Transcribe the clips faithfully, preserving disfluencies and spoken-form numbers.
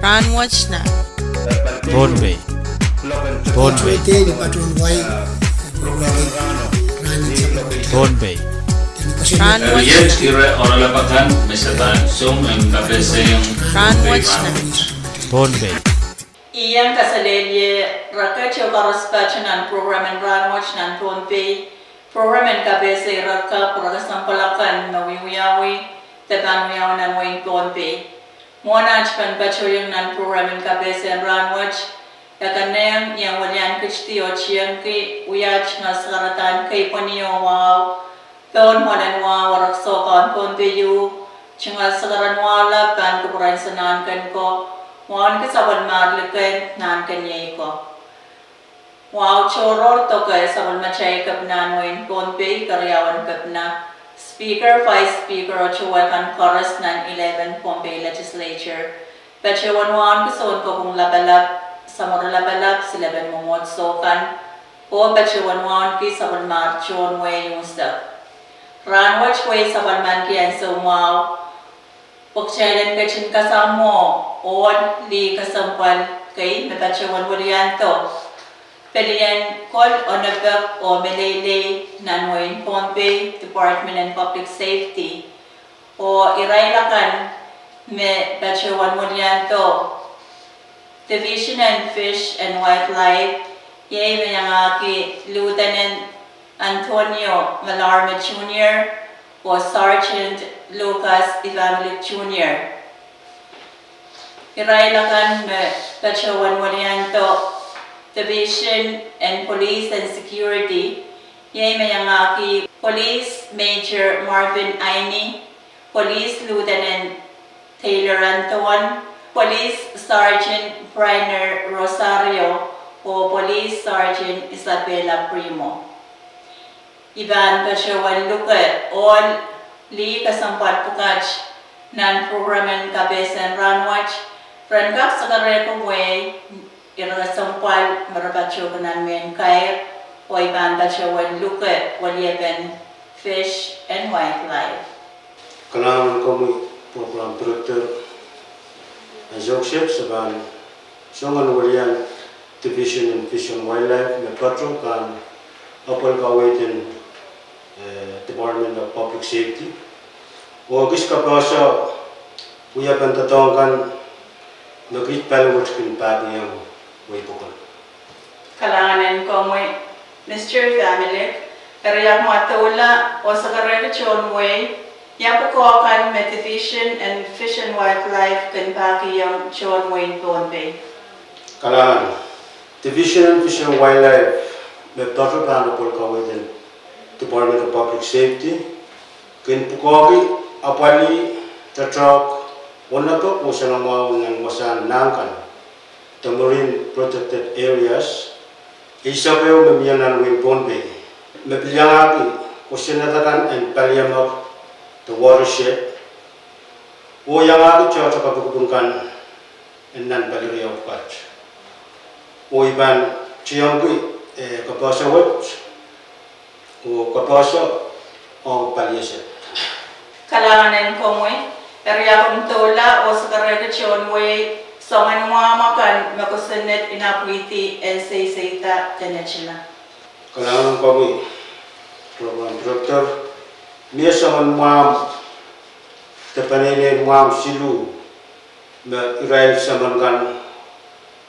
Rahnwet nan Pohnpei. Pohnpei. Pohnpei. Rahnwet nan Pohnpei. Iang kaselehlie reket oh koaros patoh nan program en Rahnwet nan Pohnpei. Program en kapehse ire kapw, ire kesempwal akan me wiewiawi de pahn wiawi nan wehin Pohnpei. Mwohn aht pahn patohiong nan program en kapehse en rahnwet, e konehng iang wilian ketidi oh tiengki wia tungoal sakaradahn keipweni oh wahu, pohn mwoalen wahu, ire kesempwal en Pohnpei ieu, tungoal sakaradahn wahu lap pahn kupwuren Seinahn Kenko, wauneki sapwellimar likin Nahnkeniei ko. Wahu tohrohr doke sapwellimatail kepina en wehin Pohnpei, keriaun kepina, Speaker, Vice Speaker oh towe kan koaros nan eleven Pohnpei Legislature. Patohwan wauneki Sounkopwung Lapalap, Samworo Lapalap, silepen mwomwohdiso kan, oh patohwan wauneki sapwellimar tohn wehi unsek. Rahnwet wehi sapwellimaniki ansou mwahu, pwe kitail en ketin kasamwo ohl lih kesempwal kei me patohwan wiliando pelien kol onopek oh meleilei nan wehin Pohnpei, Department en Public Safety, oh irail akan me patohwan wiliando Division en Fish and Wildlife, iei me iangahki Lieutenant Antonio Malorme Junior oh Sergeant Lucas Ivamilik Junior. Irail akan me patohwan wiliando Division en Police and Security, iei me iangahki Police Major Marvin Aini, Police Lieutenant Taylor Anthon, Police Sergeant Briner Rosario, oh Police Sergeant Isabella Primo. I pahn patohwan luke ohl lih kesempwal pwukat nan program en kapehse en rahnwet, ren kak sakarehki wehi ire kesempwal me re patohki nan mehn kair, oh I pahn patohwan luke weliepen Fish and Wildlife. Kalahngan en komwi Program Director, ansou kiset se pahn song en wilian Division en Fish and Wildlife me patoh pahn apwal kaweid en, eh, Department of Public Safety. Oh kis kapehse wiepen doadoahk kan me kiht pali wet kin pahkihong wehi pokon. Kalahngan en komwi, Mister Ivamilik, eri iang mwadoula oh sakarehki tohn wehi, ia pwukoa kan me Division en Fish and Wildlife kin pahkihong tohn wehin Pohnpei. Kalahngan, Division en Fish and Wildlife me patoh pahn apwal kaweid en Department of Public Safety kin pwukoahki apwalih, doadoahk, onopek oh soangen mwahu nan wasahn nahn kan, the marine protected areas, eisek ehu me mie nan wehin Pohnpei, me pil iangahki kosonned akan en paliamwahu, the watershed, oh iangahki tohto kapikipik kan en nan pali riau pwukat. Oh I pahn tiengki, eh, kapehse wet, oh kapehse ong pali ese. Kalahngan en komwi, eri ia komw doula oh sakarehki tohn wehi soangen mwahmw akan me kosonned inapwidi en seiseida de netila. Kalahngan en komwi Program Director, mie soangen mwahmw de peneinei en mwahmw siluh me irail semen kan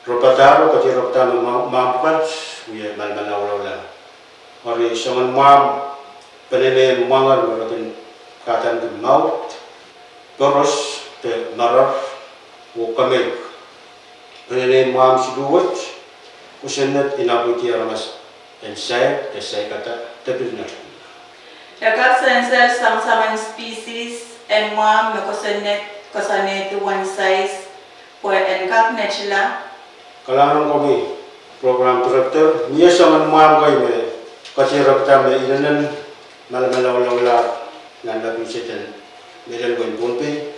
re padahro, katirekda me mwahmw, mwahmw pwukat wie malamalalaulaulah. Eri soangen mwahmw peneinei en mwangel me re kin kahdaneki maut, poros de marar, oh kemeik. Peneinei en mwahmw siluh wet kosonned inapwidi aramas en sair de saikada de pil netila. E kak sensel soangen species en mwahmw me kosonned koasoanehdi uwen sais pwe en kak netila. Kalahngan en komwi Program Director, mie soangen mwahmw kei me katirekda me inenen malamalalaulaulah nan lapwiseden mehlel wehin Pohnpei.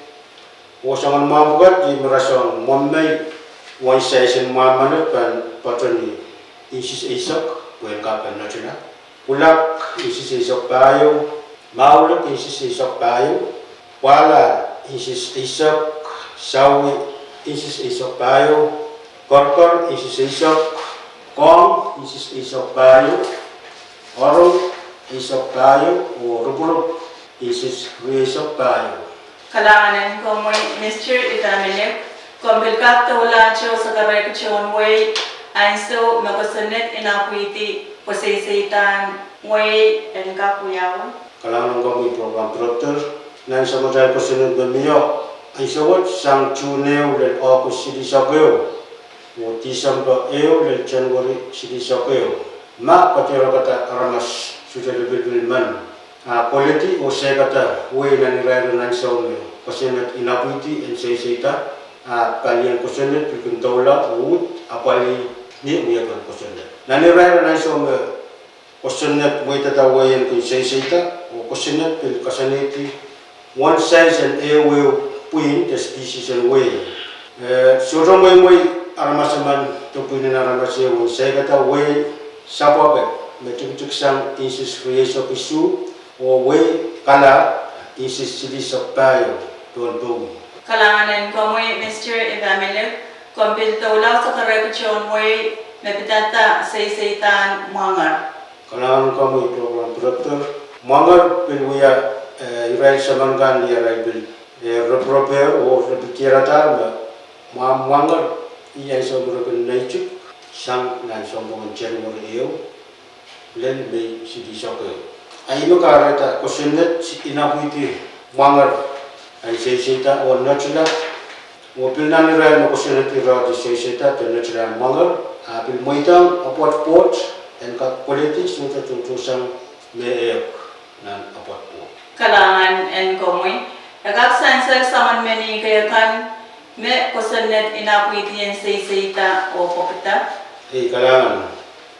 Oh soangen mwahmw pwukat, ih me rasehng mwohmmwei, uwen sais en mwahmw menet pahn patohwan inches eisek pwe en kak netila. Pwulak inches eisek pahieu, maulek inches eisek pahieu, pwahla inches eisek, sawi inches eisek pahieu, koarkoar inches eisek, koahng inches eisek pahieu, oarong eisek pahieu, oh rupwurupw inches rieisek pahieu. Kalahngan en komwi, Mister Ivamelek, komw pil kak doulahte oh sakarehki tohn wehi ansou me kosonned inapwihdi koseiseidan wehi en kak wiawi. Kalahngan en komwi Program Director, nan samatail kosonned me mie ansou wet sang June ehu lel August silihsek ehu, oh December ehu lel January silihsek ehu, ma kadiarkada aramas sohte lipilipil men, a koledi oh saikada wehi nan irair en ansou me kosonned inapwihdi en seiseida, a palien kosonned pil kin doula oh uhd apwalih ni wiepen kosonned. Nan irair en ansou me kosonned mweidada wehi en kin seiseida, oh kosonned pil koasoanehdi uwen sais en ehuehu pwihn de species en wehi. Eh, sohte mweimwei aramas emen de pwihn en aramas ehu en saikada wehi sapwake me tikitiksang inches rieisek isuh, oh wehi kalahp inches silihsek pahieu pohn powi. Kalahngan en komwi, Mister Ivamelek, komw pil doula sakarehki tohn wehi me pidada seiseidan mwanger. Kalahngan en komwi Program Director, mwanger pil wia, eh, irail semen kan ni arail pil, eh, repreper oh re pil diaradahr me mwahmw mwanger, ih ansou me re kin neitik sang nan sounpwongen January ehu lel May silihsek ehu. A ih me kahrehda kosonned inapwihdi mwanger en seiseida oh netila, oh pil nan irail me kosonned irehdi seiseida de netila mwanger, a pil mweidohng apwoat pwoat en kak koledi sohte tohtohsang me ehk nan apwoat pwoat. Kalahngan en komwi, e kak sansal soangen meninkehkan me kosonned inapwihdi en seiseida oh pwekida? Ei, kalahngan.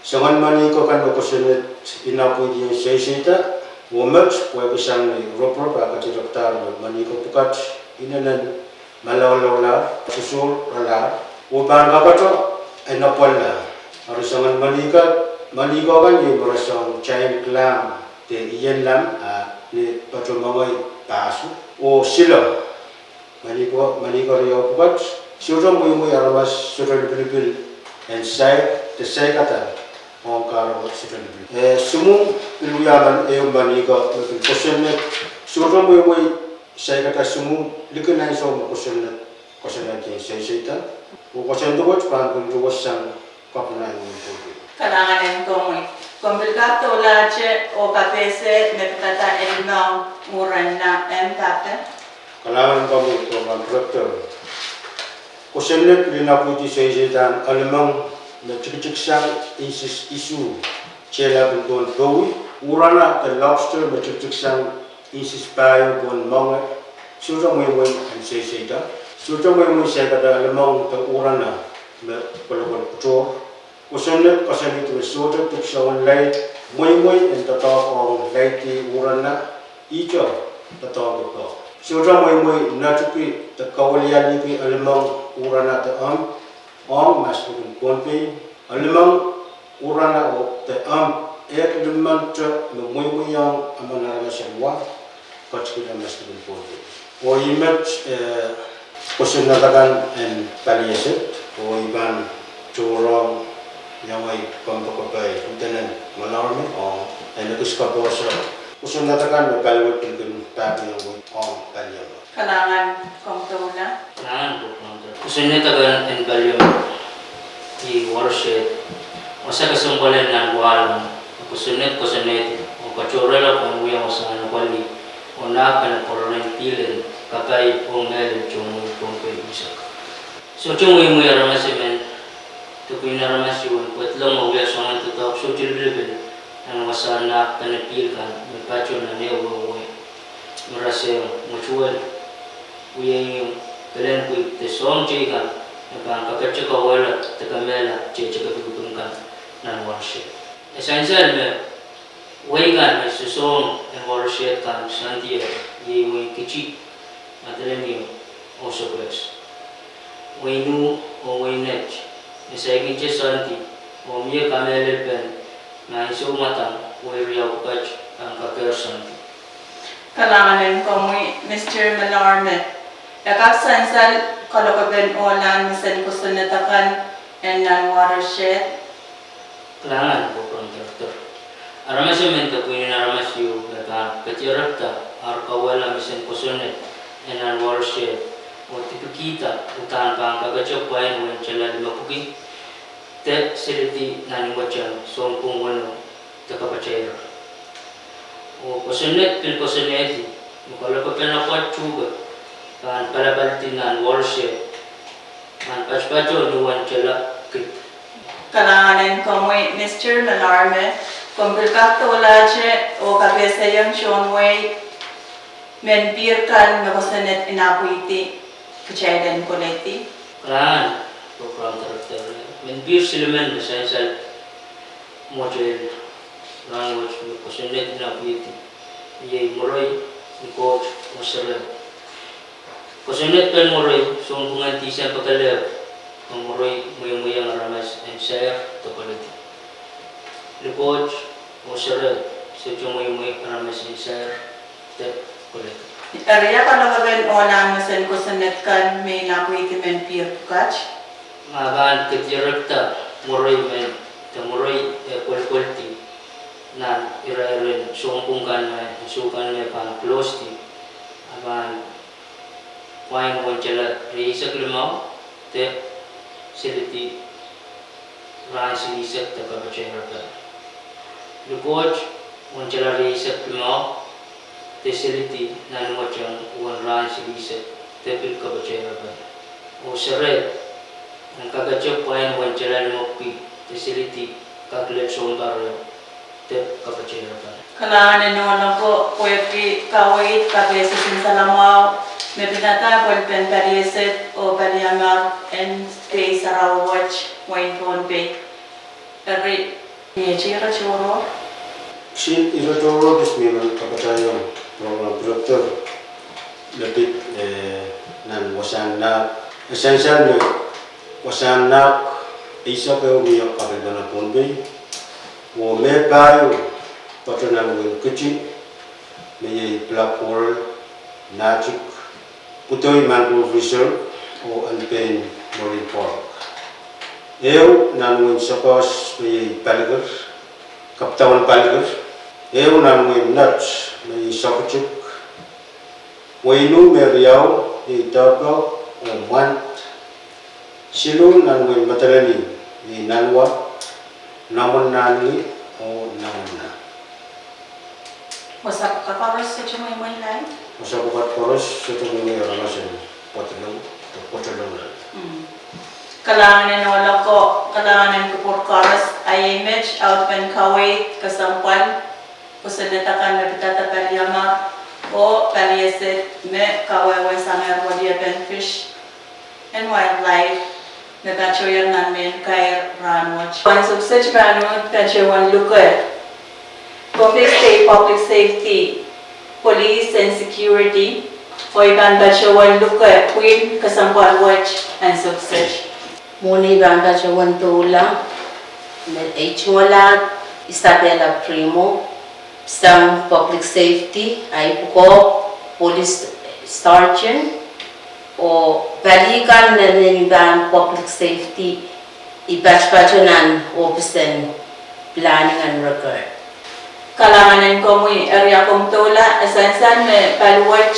Soangen meninkehkan me kosonned inapwihdi en seiseida, oh met pwehki sang ni reprep a kadirekdahr me meninkehkan pwukat inenen malaulaulahr, sosohralahr, oh pahn kapato en apwalih. Eri soangen meninkehkan, meninkehkan iei me re soang giant clam de ienlam, a ni patohwan mengei pahsu oh silo. Meninkehkan, meninkehkan riau pwukat, sohte mweimwei aramas sohte lipilipil en saik de saikada ong kahrepe sohte lipilipil. Eh, sumwung pil wia emen ehu meninkehkan me pil kosonned, sohte mweimwei saikada sumwung likin ansou me kosonned, kosonned en seiseida, oh koasoandi wet pahn pil duwehsang kapwunai en Pohnpei. Kalahngan en komwi. Komw pil kak doulahte oh kapehse me pidada Elimong Uranna, M. Pape. Kalahngan en komwi Program Director. Kosonned pil inapwihdi seiseidan Elimong me tikitiksang inches isuh, tehlap en pohn powi, Uranna de lobster me tikitiksang inches pahieu pohn moange, sohte mweimwei en seiseida. Sohte mweimwei saikada Elimong de Uranna me kolokol pwutohr. Kosonned koasoanehdi me sohte dipwisoun laid mweimwei en doadoahk ong laidi Uranna, ihte doadoahngki poh. Sohte mweimwei netiki de kawilialiki Elimong, Uranna de Emp ong maslikin Pohnpei. Elimong, Uranna de Emp ehk limmen te me mweimweiong emen aramas en wa ketikihla maslikin Pohnpei. Oh ih met, eh, kosonned akan en palieset, oh I pahn tohrohng iangei kompoakepahi Lieutenant Malorme ong en ekis kapehse kosonned akan me paliwet kin pahn iangei ong paliamwahu. Kalahngan, komw doula. Kalahngan, komw doula. Kosonned akan en paliamwahu, ih watershed, wasa kesempwal en nan wahl me kosonned koasoanehdi oh katohrehla pwehn wia wasahn apwalih oh nahk en pworohng pihl en kapai oh mehlel tohn wehin Pohnpei unsek. Sohte mweimwei aramas emen, de pwihn aramas ehu, en pwedilong oh wia soangen doadoahk sohte lipilipil nan wasahn nahk en pihl kan me patoh nan ehuehu wehi. Me rasehng mwetuwel, wiehiong kelen pwihk de soahng teikan me pahn kapehte kauwehla de kemehla tehteke pwihk kan nan watershed. E sansal me wehi kan me sosohng en watershed kan soandi, iei wehin Kiti, Madolenihmw oh Sokehs. Wehin Nuh oh wehin Net me saikinte soandi oh mie kamehlelpen me ansou mwadang wehi riau pwukat pahn kakehr soandi. Kalahngan en komwi, Mister Malorme. E kak sansal Kalokapen ohlahn mesen kosonned akan en nan watershed. Kalahngan, Program Director. Aramas emen de pwihn en aramas ehu me pahn kedirekda ar kauwehla mesen kosonned en nan watershed oh dipikihda uhdahn pahn kakete pwain wehn tala limepwiki de silidi nan imweteng sounpwong weneu de kapataira. Oh kosonned pil kosonnedi me kalokapen apwal tuhke pahn palapaldi nan watershed pahn patopato ni wehn tala kid. Kalahngan en komwi, Mister Malarme, komw pil kak doulahte oh kapehsehiong tohn wehi menpihr kan me kosonned inapwihdi kitail en koledi. Kalahngan, Program Director. Menpihr silimen me sansal mwohtail rahnwet me kosonned inapwihdi iei Moroi, Likot oh Sereh. Kosonned pen Moroi sounpwong en Disempe kelehpw, oh Moroi mweimweiong aramas en sair de koledi. Likot oh Sereh sohte mweimwei aramas en sair de koledi. Eri ia kalokapen ohlahn mesen kosonned kan me inapwihdi menpihr pwukat? Ma pahn kedirekda Moroi men de Moroi eh kolkoldi nan irairen sounpwong kan me, soh kan me pahn closedi, a pahn pwain wehn tala rieisek limau de silidi rahn silihsek de kapataira pahn. Likot wehn tala rieisek limau de silidi nan imweteng uwen rahn silihsek de pil kapataira pahn. Oh Sereh en kakete pwain wehn tala limepwiki de silidi kak lel sounpar ehu de kapataira pahn. Kalahngan en ohl oko pwehki kaweid, kapehse, nin salamwahu me pidada pwelpen paliesed oh paliamar en state sarawi wet, wehin Pohnpei. Eri, mie ire tohrohr? Kisin ire tohrohr kis me I men kapatahiong Program Director me pid, eh, nan wasahn nahk. E sansal me wasahn nahk eisek ehu mie kapilpana Pohnpei, oh me pahieu patoh nan wehin Kiti, me iei Black Coral, Natick, Pwudoi Mangrove Reserve, oh Anpein Marine Park. Ehu nan wehin Sokohs me iei Palikir, Kapdawan Palikir. Ehu nan wehin Nett me iei Sokotik. Wehin uh me riau iei Doadoak oh Mwand. Siluh nan wehin Madolenihmw iei Nanwa, Nahmwannahni oh Nahmwannah. Wasa pwukat koaros sohte mweimwei aramas en Pwadilong, de Pwadilong. Kalahngan en ohl oko, kalahngan en kupwur koaros. A iei met audepen kaweid kesempwal kosonned akan me pidada paliamar oh paliesed me kawehwe sang Weliepen Fish and Wildlife me patohier nan mehn kair rahnwet. Wen sukset pahn uhd patohwan luke Pohnpei State Public Safety, Police and Security, oh I pahn patohwan luke pwihn kesempwal wet en sukset. Mwohni pahn patohwan doula, me ei tungoal Isabella Primo, sang Public Safety, a I pwukoa Police Sergeant, oh pali kan me mehn pahn Public Safety I patopato nan ohpis en Planning and Record. Kalahngan en komwi. Eri ia komw doula, e sansal me pali wet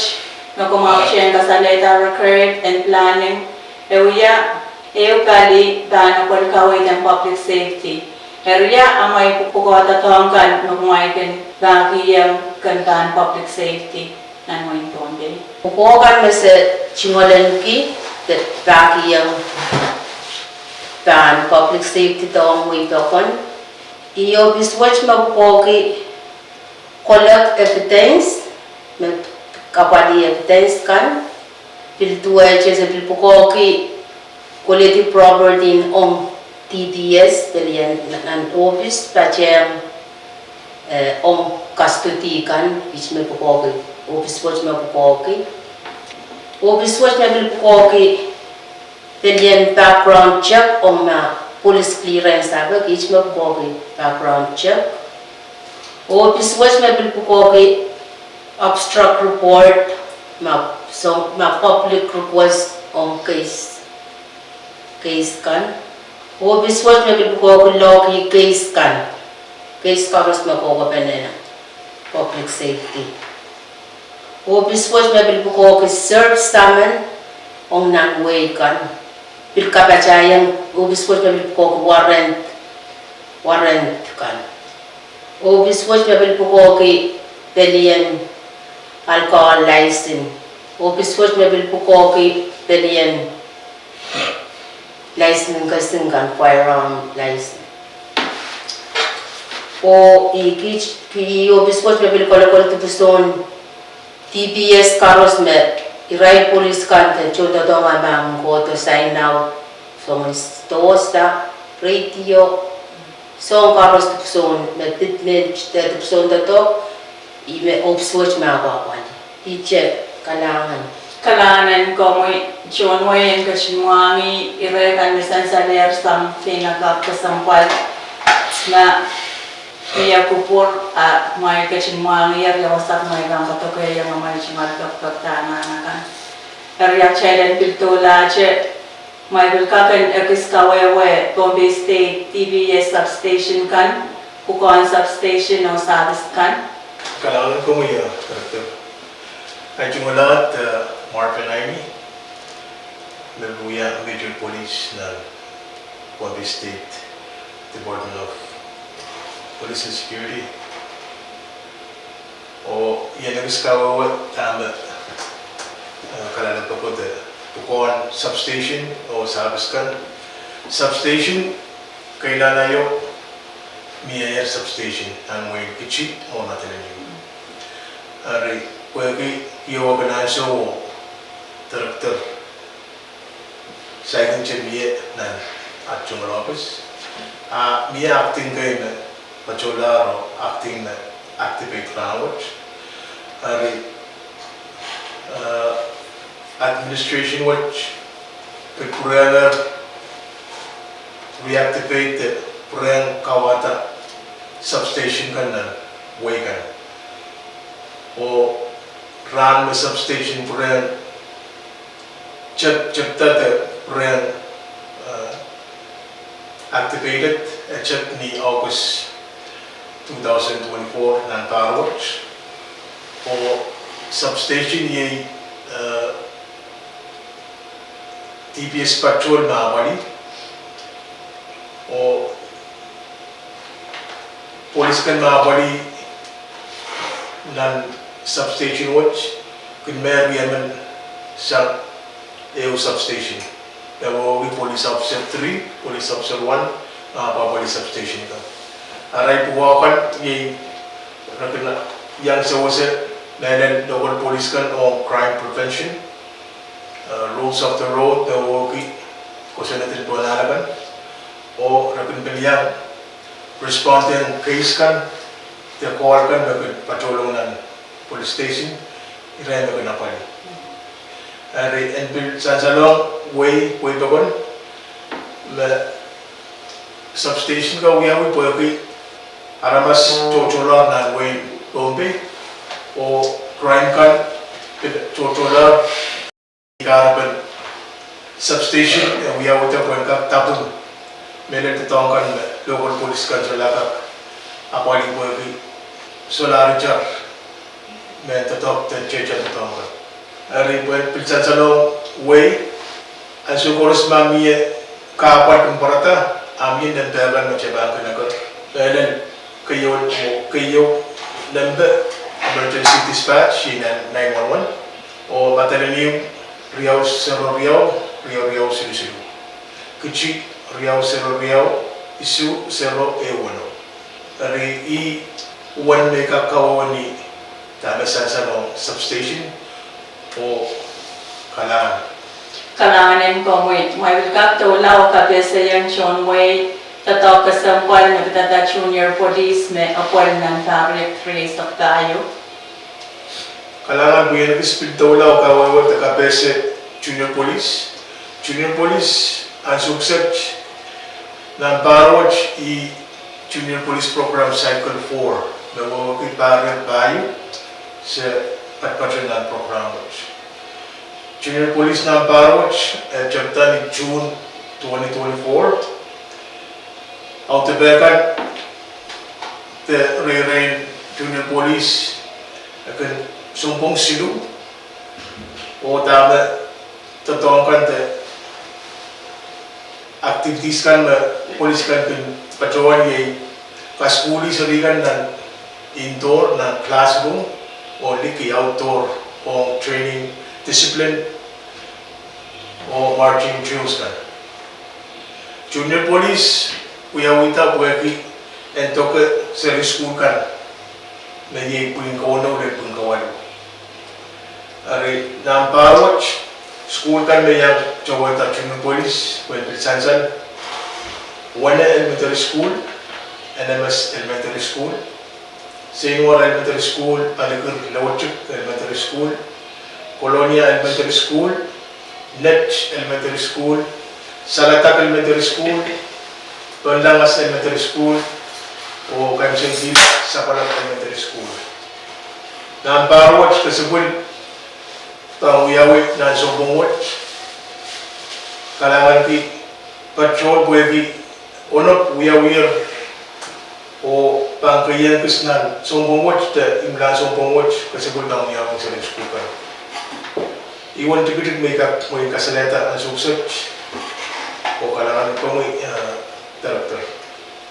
me komw audepen kasalehda record and planning, e wia ehu pali pahn okwei kaweid en Public Safety. Eri ia amwail pwukoa doadoahk kan me kumwail kin pahkihong ken pahn Public Safety nan wehin Pohnpei? Pwukoa kan me se tungoal ahneki de pahkihong pahn Public Safety dohng wehi pokon, ih ohpis wet me pwukoahki collect evidence, me kapwalih evidence kan, pil duwehte se pil pwukoahki koledi property en ong D D S, pelien nan ohpis patehng, eh, ong custody kan, kiht me pwukoahki, ohpis wet me pwukoahki. Ohpis wet me pil pwukoahki pelien background check ong ma police clearance ape, kiht me pwukoahki background check. Ohpis wet me pil pwukoahki abstract report, ma, so, ma public request ong keis, keis kan. Ohpis wet me pil pwukoahki lohki keis kan, keis koaros me kohkohpene public safety. Ohpis wet me pil pwukoahki serve summon ong nan wehi kan. Pil kapatahieng ohpis wet me pil pwukoahki warrant, warrant kan. Ohpis wet me pil pwukoahki pelien alcohol license. Ohpis wet me pil pwukoahki pelien license kesing kan, firearm license. Oh ih kiht, ih ohpis wet me pil kolokol dipwisoun D P S koaros me irail polis kan de tohndoadoahk me pahn kohdo sain au, soangen tohsa, radio, soang koaros dipwisoun me dipment de dipwisoun doadoahk, ih me ohpis wet me apwahpwalih. Ih te kalahngan. Kalahngan en komwi, tohn wehi en ketin mwahngih ire kan me sansalehr sang peinakapw kesempwal me mie kupwur, a mwail ketin mwahngih eri ia wasa mwail kan kadokehiong amwail tungoal pekipek de anahn akan. Eri atail en pil doulahte, mwail pil kak en ekis kawehwe Pohnpei State D P S substation kan, pwukoahn substation oh service kan. Kalahngan en komwi, Director. Ahi tungoal ahd, eh, Marvin Aini, me wia Major Police nan Pohnpei State Department of Police and Security. Oh I en ekis kawehwe dahme, eh, kalelapak de pwukoahn substation oh service kan. Substation keilahn aio, mie ehr substation nan wehin Kichi oh Madolenihmw. Eri pwehki iowa kin ansou oh Director saikinte mie nan at tungoal ohpis, a mie acting kei me patohlahr oh acting me activate rahnwet. Eri, eh, administration wet pil pwurehngehr reactivate, pwurehng kauwada substation kan nan wehi kan. Oh rahn me substation pwurehng tep, tepda de pwurehng, eh, activated, eh, tep ni August two thousand twenty-four nan pahr wet. Oh substation iei, eh, D P S patrol me apwalih, oh polis kan me apwalih nan substation wet kin mehn riemen sang ehu substation. Ia wehwehki police officer three, police officer one, me apwalih substation kan. Arail pwukoa kan iei re kin iang sewese mehlel local police kan ong crime prevention, eh, rules of the road, me wehwehki kosonned en pohn ahl akan, oh re kin pil iang respond ong case kan de call kan me kin patohlong nan police station, irail me kin apwalih. Eri en pil sansalohng wehi, wehi pokon me substation kan wiawi pwehki aramas tohtohlahr nan wehin Pohnpei, oh crime kan pil tohtohlahr. Kahrepen substation e wiawihda pwehn kak dapwung mehlel doadoahk kan me local police kan solahr kak apwalih pwehki solahr itar mehn doadoahk de tehtehn doadoahk kan. Eri pwehn pil sansalohng wehi, ansou koaros ma mie kahpwal kin pwarada, a mie nempe kan me te pahn kin eker. Mehlel keieu, keieu nempe emergency dispatch, nine one one, oh Madolenihmw riau sero riau, riau riau silusilu. Kichi riau sero riau, isuh sero ehu weneu. Eri ih uwen me I kak kawehwe ni dahme sansalohng substation. Oh kalahngan. Kalahngan en komwi, mwail pil kak doula oh kapehse ieng tohn wehi doadoahk kesempwal me pidada junior police me apwal nan pahr riehk three eisek pahieu. Kalahngan, pwe I en ekis pil doula oh kawehwe de kapehse junior police. Junior police ansou kiset nan pahr wet ih junior police program cycle four, me wehwehki pahr riehk pahieu se patopato nan program wet. Junior Police nan pahr wet, eh, tepda ni June twenty twenty-four. Audepe kan de reirein Junior Police, eh, kin sounpwong siluh. Oh dahme doadoahk kan de activities kan me police kan kin patohwan iei kasukuhli seri kan nan indoor, nan classroom, oh liki outdoor, oh training, discipline, oh marching drills kan. Junior Police wiawihda pwehki en doke seri sukuhl kan me iei pwihn kawenou lel pwihn kawalu. Eri nan pahr wet, sukuhl kan me iang towehda Junior Police, pwehn pil sansal, Wene Elementary School, N M S Elementary School, Seinwar Elementary School, Palikir Lewetik Elementary School, Kolonia Elementary School, Net Elementary School, Salatak Elementary School, Tonlangas Elementary School, oh kaimwisekid Sapwalap Elementary School. Nan pahr wet kesempwal pahn wiawi nan sounpwong wet, kalahnganki patrol pwehki onop wiawier oh pahn keieun kis nan sounpwong wet de imwilahn sounpwong wet, kesempwal pahn wiawi seri sukuhl kan. Ih wen tikitik me I kak mwein kasalehda ansou kiset, oh kalahngan komwi, eh, Director.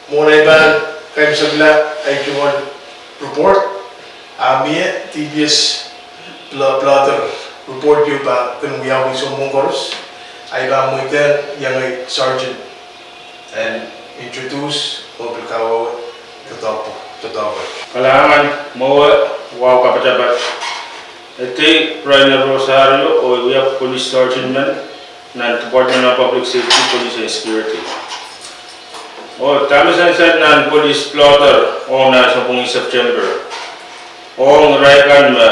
Mwohn ei pahn kaimwisekla ei tungoal report, a mie D P S plo-, plotter report ieu pahn kin wiawi sounpwong koaros, ei pahn mweidohng iengei Sergeant en introduce oh pil kawehwe doadoahk, doadoahk. Kalahngan, mwowe, wahu kapatapat. Edei Rainer Rosario oh I wia Police Sergeant men nan Department of Public Safety, Police and Security. Oh dahme sansal nan police blotter ong nan sounpwong en September ong irail kan me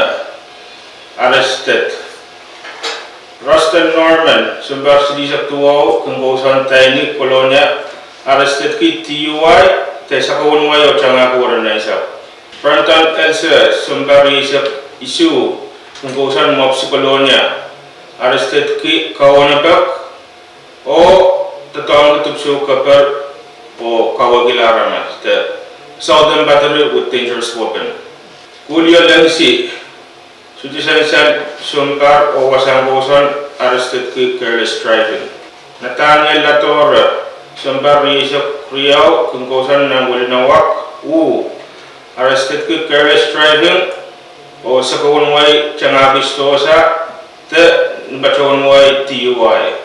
arrested. Rustin Norman, sounpar silihsek duwau, kin kousoan Daini, Kolonia, arrestedki D U I, de sakau en wai oh tangahki weren nansapw. Brandon Else, sounpar rieisek isuh, kin kousoan Mopsi, Kolonia, arrestedki kauohnepek oh doadoahngki dipwisou keper oh kawehkihla aramas de assault and battery with dangerous weapon. Julio Lengsi, sohte sansal, sounpar oh wasahn kousoan, arrestedki careless driving. Nathaniel Ladora, sounpar rieisek riau, kin kousoan nan Welinawak, Wu, arrestedki careless driving oh sakau en wai tangahki sidohsa de ni patohwan wai D U I.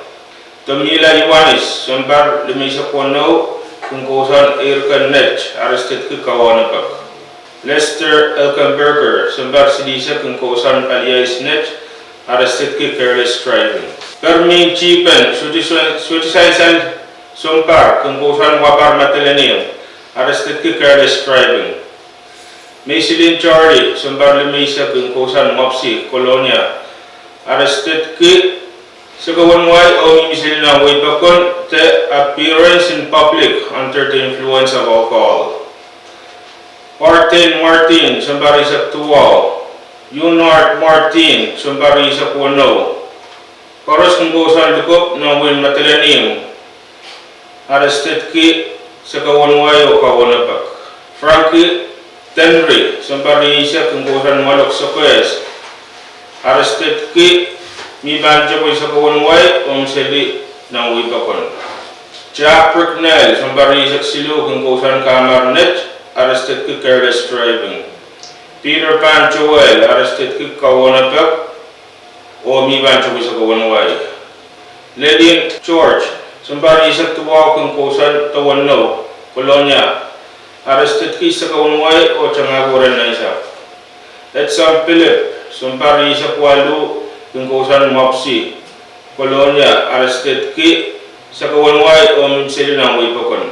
Tomila Ioanis, sounpar limeisek weneu, kin kousoan Eirken Net, arrestedki kauohnepek. Lester Elkenberger, sounpar silihsek, kin kousoan Paliais Net, arrestedki careless driving. Permin Chipen, sohte sansal, sounpar, kin kousoan Wapar, Madolenihmw, arrestedki careless driving. Meisilin Charlie, sounpar limeisek, kin kousoan Mopsi, Kolonia, arrestedki sakau en wai oh mihmi seli nan wehi pokon de appearance in public under the influence of alcohol. Bartel Martin, sounpar rieisek duwau, Eunard Martin, sounpar rieisek weneu, koaros kin kousoan likopw nan wehin Madolenihmw, arrestedki sakau en wai oh kauohnepek. Frankie Denry, sounpar rieisek, kin kousoan Mwalok, Sokehs, arrestedki me pahn tepwei sakau en wai oh mihmi seli nan wehi pokon. Jack Bricknell, sounpar rieisek siluh, kin kousoan Kamar Net, arrestedki careless driving. Peter Pan Joel, arrestedki kauohnepek oh me pahn tepwei sakau en wai. Lelin George, sounpar rieisek duwau, kin kousoan Dowennou, Kolonia, arrestedki sakau en wai oh tangahki weren nansapw. Edson Philip, sounpar rieisek waluh, kin kousoan Mopsi, Kolonia, arrestedki sakau en wai oh mihmi seli nan wehi pokon.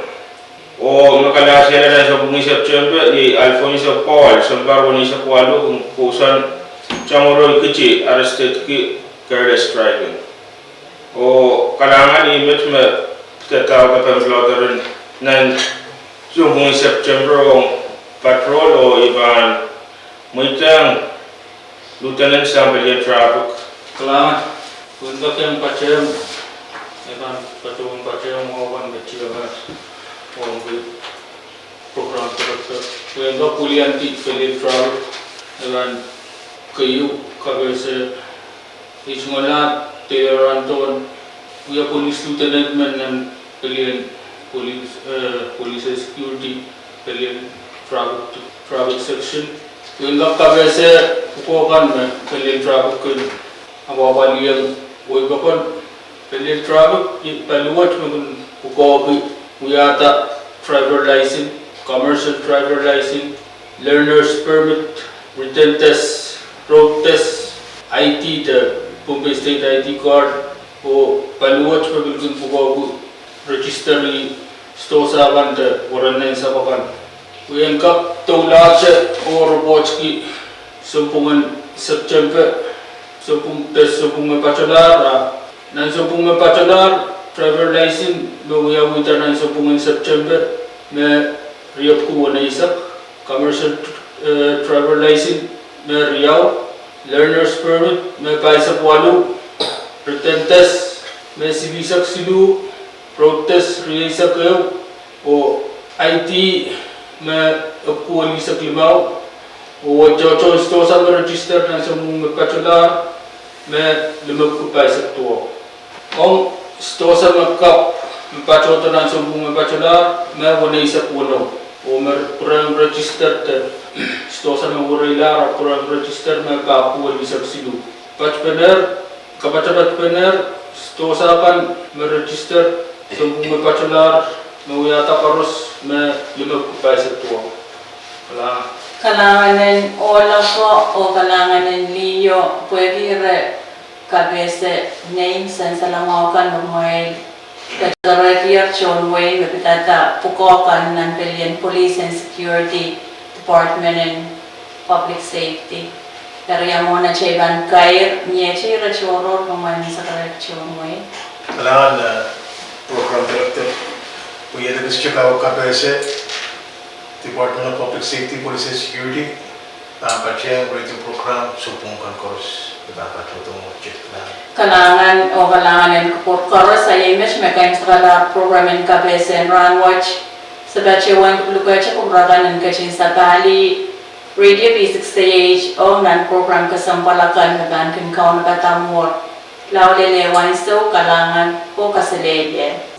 Oh me kalahsiala nan sounpwong en September iei Alfonso Paul, sounpar weneisek waluh, kin kousoan Chamorro, Ikiti, arrestedki careless driving. Oh kalahngan, ih met me de daur de pahn blotter nan sounpwong en September ong patrol oh I pahn mweidohng Lieutenant Sampelian Traffic. Kalahngan. Pwehn kak iang patehng, e pahn patohwan patehng wahu kan me tiangas ong program director. Pwehn kak wiliandi pelien traffic, e pahn keieu kapehse, iet ngala, Taylor Anton, wia police lieutenant men nan pelien police, eh, police and security, pelien traffic, traffic section. Pwehn kak kapehse pwukoa kan me pelien traffic kin apwahpwalih wehi pokon pelien traffic, paliwet me kin pwukoahki wiahda driver license, commercial driver license, learner's permit, written test, road test, I D, de Pohnpei State I D card, oh paliwet me pil kin pwukoahki register-i stosapwante weren nensapw akan. Pwehn kak doulahte oh report ki sounpwungen September, sounpwung, test sounpwung me patolahr, ah, nan sounpwung me patolahr, driver license me wiawihda nan sounpwungen September me riepwuki weneisek, commercial, eh, driver license me riau, learner's permit me pahisek waluh, written test me silihsek siluh, road test rieisek ehu, oh I D me epwiki welisek limau, oh tohtohn stosa me register nan sounpwung me patolahr me limepwiki pahisek duwau. Ong stosa me kapw me patohdo nan sounpwung me patolahr me weneisek weneu, oh me pwurehng register de stosa me wereilahr pwurehng register me pahpwiki welisek siluh. Patpene, kapatapat pene, stosa kan me register sounpwung me patolahr me wiahda koaros me limepwiki pahisek duwau. Kalahngan. Kalahngan en ohl ako oh kalahngan en liho pwehki re kapehse ngehi me sansal mwahu kan me kumwail ketikihong tohn wehi me pidada pwukoa kan nan pelien Police and Security, Department in Public Safety. Eri ia mwomwen atail pahn kair, mie ire tohrohr me kumwail sansal tohn wehi. Kalahngan, eh, Program Director, pwe I ede kis tepda kapehse Department of Public Safety, Police and Security, ah, patehng radio program sounpwong kan koaros, ah, patohdo mwohn te. Kalahngan oh kalahngan en kupwur koaros. A iei met me kaimwisekala program en kapehse en rahnwet. Se patohwan kupwurki kupwur akan en ketin sapahlih Radio V six A H oh nan program kesempwal akan me pahn kin kaunopada mwuhr. Lao lel ansou, kalahngan oh kaselehlie.